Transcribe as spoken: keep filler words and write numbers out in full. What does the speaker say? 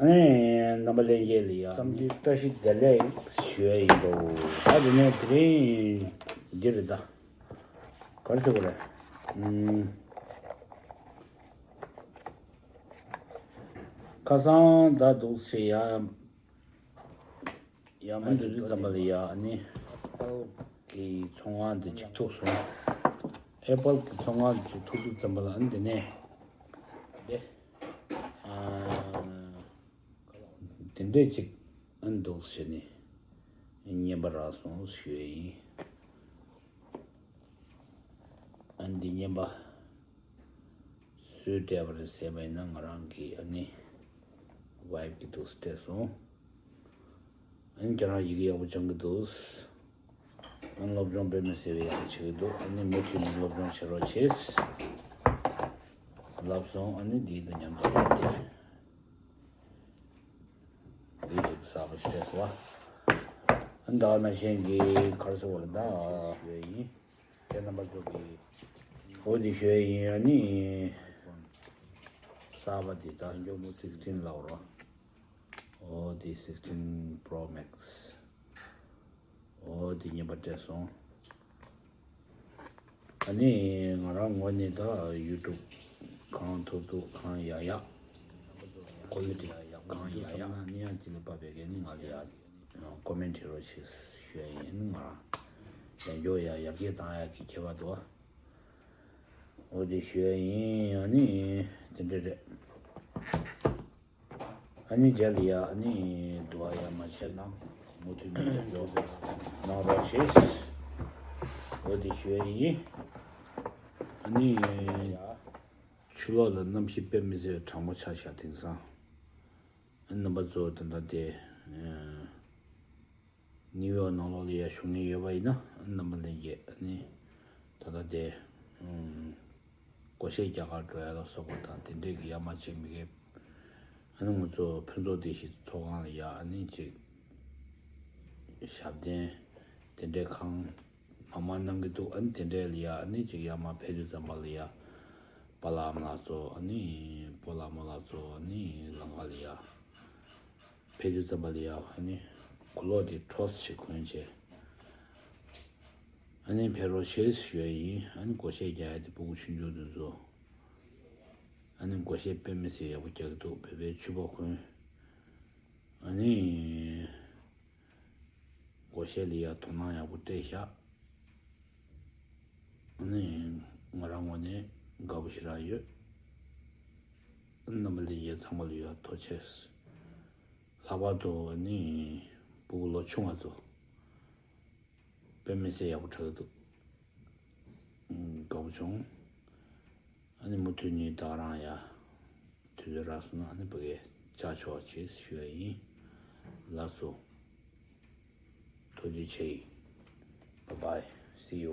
ནས་རྣམ་པ་ལྷན་རྒྱས་ལ་ཡ་བསམ་འདུན་བཀྲ་ཤིས་བདེ་ལེགས་ཞུ་ཡ་ཡིན་འདུག་ད་དེ་ནས་དེ་རིང་འདི་རེད་ད། ག་རེ་ཟེར་དགོས་རེད། ཨུམ། ཁ་སང་ད་འདུག་སེ་ཡ། ཡ་མ་འདུག་དུས་ཙམ་པ་ལ་ཡ་ཨ་ནི་ཨེ་པལ་གྱི་ཚོང་ཁང་དེ་གཅིག་ཐུག་སོང་། ཨེ་པལ་གྱི་ཚོང་ཁང་དེ་གཅིག་ཐུག་དུས་ཙམ་པ་ལ་ཨ་ནི་དེ་ནས་དེ་ཨ་དེ་འདྲས་ཅིག་ཨ་ནི་འདུག་ཟེར་ནས་རྔན་པ་རག་སོང་ཞུ་ཡ་ཡིན། ཨ་ནི་འདི་རྔན་པ། སུས་སྤྲད་པ་རེད་ཟེར་བ་ཡིན་ན་ང་རང་གི་ཨ་ནི་ཝའིཕ་གིས་འདུག་སྤྲད་སོང་། ཨ་ནི་ཁྱེད་རང་ཡི་གེ་ཡག་པོ་སྦྱང་གི་འདུག་ཨ་ནི་སློབ་སྦྱོང་དཔེ་མི་སྲིད་པའི་ཡག་པོ་བྱེད་ཀྱི་འདུག་ཨ་ནི་མུ་མཐུད་ནས་སློབ་སྦྱོང་བྱེད་རོགས་བྱེད། ལབ་སོང་། ཨ་ནི་འདིའི་དང་མཉམ་དུ་ཡོད་དེ། འདི་གཟབ་པོ་ཞིག་སྤྲད་སོང་བ། ཨ་ནི་ད་ག་ནང་བཞིན་གྱི་ག་རེ་ཟེར་དགོས་རེད་ད། ཡིན། ཁྱེད་རྣམ་པ་ཚོ་གི་འོ་དེ་ཞུ་ཡ་ཡིན། ཨ་ནི་གསར་པ་དེ་ད་ཇོ་མོ་sixteen ལབ་རོ། འོ་དེ་sixteen Pro Max། འོ་དེ་རྔན་པ་སྤྲད་སོང་། ཨ་ནི་ང་རང་ངོས་ནས་ད་ཡུ་ཊུབ་གང་ཐུབ་ཐུབ་གང་ཡག་ཡག་ཀོ་ལི་ཊི་གང་ཡག་ཡག་ཨ་ནི་ཡང་དེ་ལས་པ་བས་གས་ནི་ང་ལ་ཡག་ཀོ་མེན་ཊི་རོགས་བྱེད་ཞུ་ཡ་ཡིན། ང་རང་ཡང་མགྱོགས་ཡ་ཡར་རྒྱས་བཏང་ཡ་གི་ཁྱད་པར་འདུག་འོ་དེ་ཞུ་ཡ་ཡིན། ཨ་ནི་དེ་འདྲ་རེད། ཨ་ནི་རྗེས་ལ་ཡ་ཨ་ནི་འདུག་ཨ་ཡ་མ་བྱས་ན་མུ་མཐུད་ནས་རྒྱབ་སྐྱོར་གནང་རོགས་བྱེད། འོ་དེ་ཞུ་ཡ་ཡིན། ཨ་ནི་ཡ་ཕྱི་ལོགས་ལ་གནམ་གཤིས་དཔེ་མི་སྲིད་གྲང་མོ་ཆགས་ཤག་དེང་སང་། ཨ་ནི་རྣམ་པ་ཚོ་ད་ལྟ་དེ་ཨ། ནིའུ་ཡོག་ནང་ལོགས་ལ་ཡ་བཞུགས་མཁན་ཡོད་པ་ཡིན་ན་ཨ་ནི་རྣམ་པ་ལྷན་རྒྱས་ཨ་ནི་ད་ལྟ་དེ་ཨུམ་སྒོར་གཞས་རྒྱག་གར་འགྲོ་ཡ་ལ་སོགས་པ་དང་དེ་འདྲས་ཀྱི་ཡ་མ་བྱེད་མི་དགོས། ཨ་ནི་ང་ཚོ་ཕུན་ཚོགས་བདེ་སྐྱིད་ཚོགས་ཁང་ལ་ཡ་ཨ་ནི་ཅིག་ཞབས་བརྟན་དེ་འདྲས་ཁང་མང་མང་གནང་གི་འདུག་ཨ་ནི་དེ་འདྲས་ལ་ཡ་ཨ་ནི་ཅིག་ཡ་མ་ཕེབས་དུས་ཙམ་པ་ལ་ཡ་པཱ་ལགས་ཨ་མ་ལགས་ཚོ་ཨ་ནི་སྤོ་ལགས་རྨོ་ལགས་ཚོ་ཨ་ནི་ལམ་ཁ་ལ་ཡ། ཕེབས་དུས་ཙམ་པ་ལ་ཡ་ཨ་ནི་གུ་ལོག་དེ་གྲོགས་ཤིག་གོན་བྱས། ཨ་ནི་ཕེབས་རོགས་བྱེད་ཞུ་ཡ་ཡིན། ཨ་ནི་སྒོར་གཞས་རྒྱག་ཡ་དེ་སྤུ་གུ་ཆུང་ཆུང་དེ་ཚོ། ཨ་ནི་སྒོར་གཞས་དཔེ་མི་སྲིད་ཡག་པོ་རྒྱག་གི་འདུག་བོད་པའི་ཕྱུ་པ་གོན། ཨ་ནི། སྒོར་གཞས་ལ་ཡ་དོ་སྣང་ཡག་པོ་སྤྲད་ཤག་ཨ་ནི་ང་རང་ངོས་ནས་དགའ་པོ་ཞེ་དྲག་ཡོད། རྣམ་པ་ལྷན་རྒྱས་ཚང་མ་ལ་ཡ་ཐུགས་རྗེ་ཆེ། ལྷག་པར་དུ་ཨ་ནི་སྤུ་གུ་ལོ་ཆུང་བ་ཚོ་དཔེ་མི་སྲིད་ཡག་པོ་ཆགས་ཀྱི་འདུག་དགའ་པོ་བྱུང་། ཨ་ནི་མུ་མཐུད་ནས་ད་ག་རང་ཡ། དུས་ཚོད་རག་སོང་ན་ཨ་ནི་ཕ་གིར་བཅར་ཆོག་ཅེས་ཞུ་ཡ་ཡིན། ལགས་སོ། ཐུགས་རྗེ་ཆེ། Bye bye. See you.